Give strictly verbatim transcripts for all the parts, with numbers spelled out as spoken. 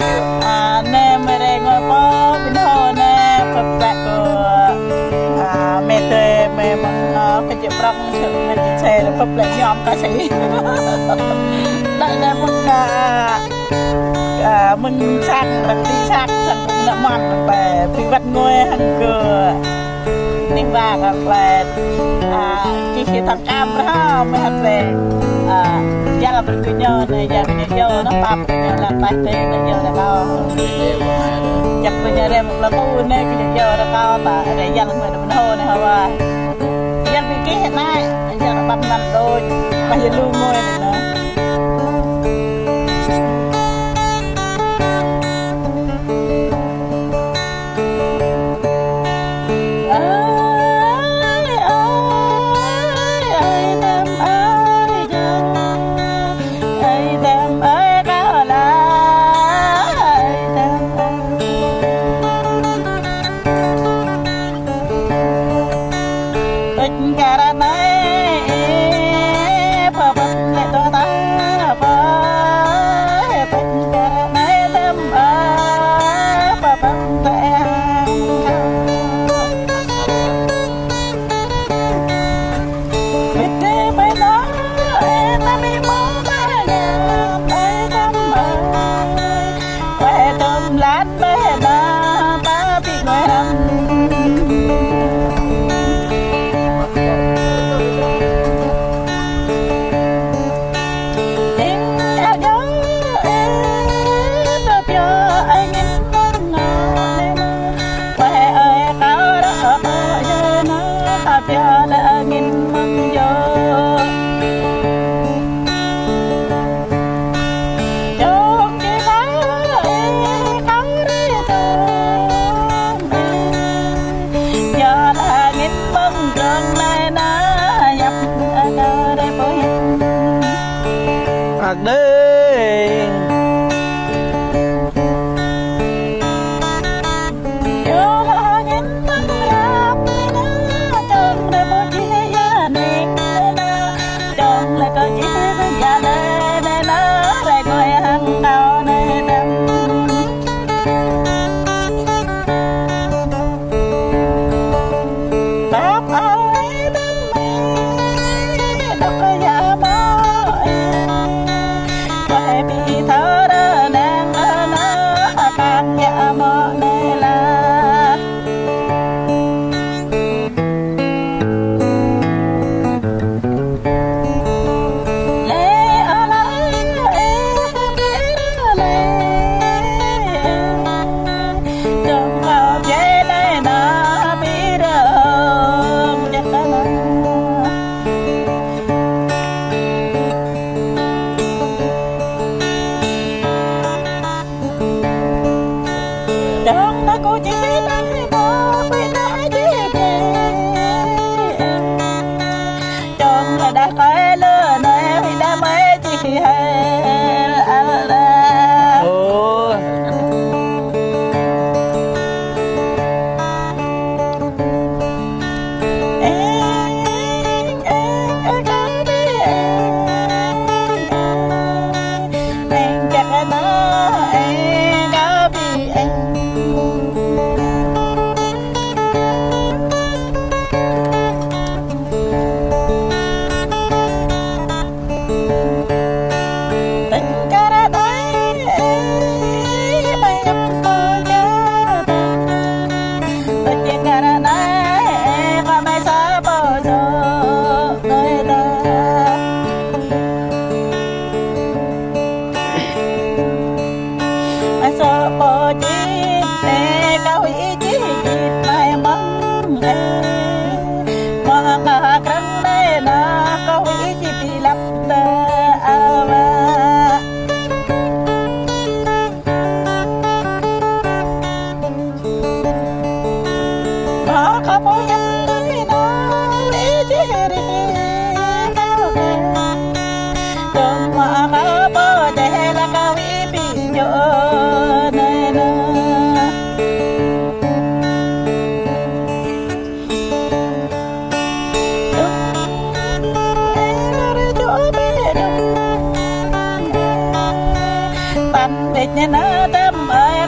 A, anai mơi rai ngui pơ ƀing ƀôn hơô anai, pơplĕ kơ, a, mơi tơi, mơi mơ̆ng, a, kơ jĕ prŏng, jĕ mơi jĕ sĕ, pơplĕ ñŏm kơ sĕ. Đah anai mơ̆ng, a, a, mơ̆ng sang, đah ti sang, sang kơ ană mơnuih, pơplĕ, pơplĕ ngui hăng kơ Nih ba kơ plĕt, a, čih hĭ tơ̆ng kam ră mơi hăt lĕ. A, yăl brơi kơ ñu anai, yăl kơ ñu yơh, anŭn pap kơ ñu lăp taih tơi anŭn yơh anŭn kâo. Čăp kơ ñu rai mơ̆ng lăp ƀu anai kơ ñu yơh anŭn kâo, ta rai yăl mơi anŭn ƀôn hơô anai hơwa. Yăl ƀing gih anai, yăl pap anŭn đôč, pah yơh lu ngui anŭn. Ak đê.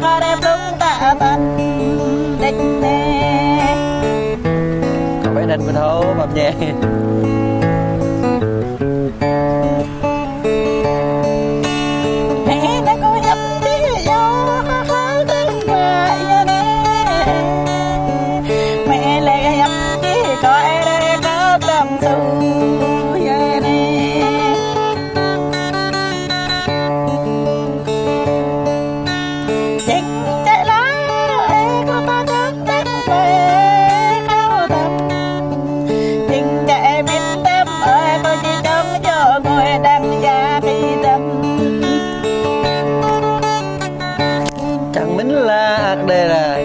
Kâo đĕ blung ta tăn đĕch nê. Kâo phải đánh một hố bập nhẹ. Mẹ đã có dập đi yo, khó khó đừng qua ya nê. Mẹ lại dập đi, có ai đây có tâm sự ya nê. Jing čĕ la, ơi, kâo ta čang tơm, ơi, kâo tơm. Jing čĕ ơi, mĭn tơm, ơi, kâo či čang čô ngui đang ya kơ tơm. Čang mĭn la ak đê rai.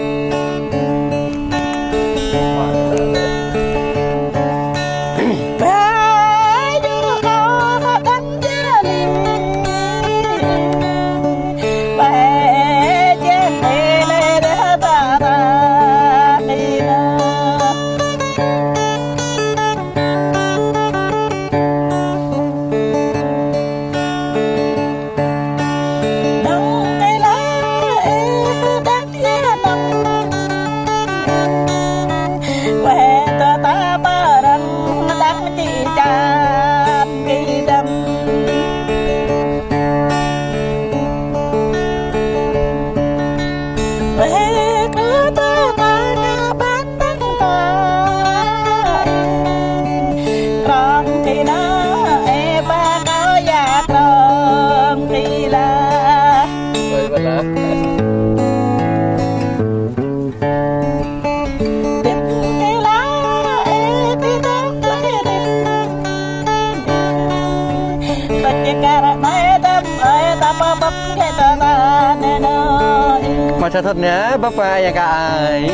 Mă ča thot nê, bă pă yang ka ai.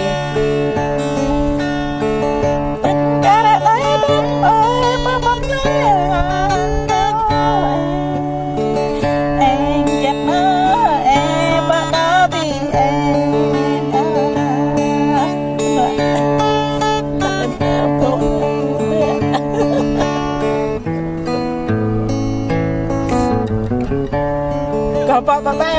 Kâo pă pă pă